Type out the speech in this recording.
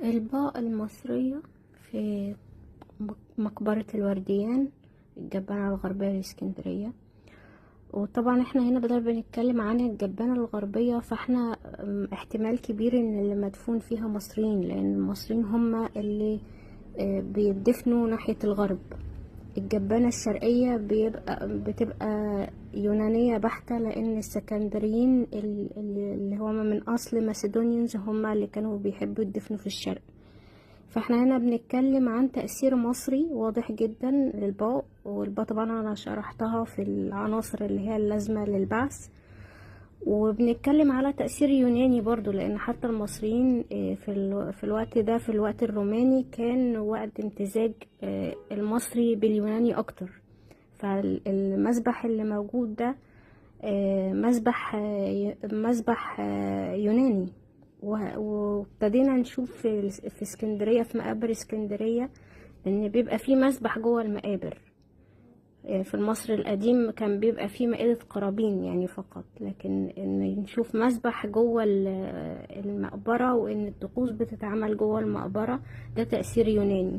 الباء المصرية في مقبرة الورديان، الجبانة الغربية للإسكندرية. وطبعا احنا هنا بدل بنتكلم عن الجبانة الغربية، فاحنا احتمال كبير ان اللي مدفون فيها مصريين، لان المصريين هم اللي بيدفنوا ناحية الغرب. الجبانة الشرقية بتبقى يونانية بحتة، لأن السكندريين اللي هم من أصل Macedonians هم اللي كانوا بيحبوا يدفنوا في الشرق. فاحنا هنا بنتكلم عن تأثير مصري واضح جدا للباء، والباء طبعا أنا شرحتها في العناصر اللي هي اللازمة للبعث. وبنتكلم على تأثير يوناني برضو، لأن حتى المصريين في الوقت ده، في الوقت الروماني، كان وقت امتزاج المصري باليوناني أكتر. فالمذبح اللي موجود ده مذبح يوناني. وابتدينا نشوف في اسكندرية، في مقابر اسكندرية، ان بيبقى فيه مذبح جوه المقابر. في المصري القديم كان بيبقى فيه مائدة قرابين يعني فقط، لكن ان نشوف مذبح جوه المقبرة وان الطقوس بتتعمل جوه المقبرة، ده تأثير يوناني.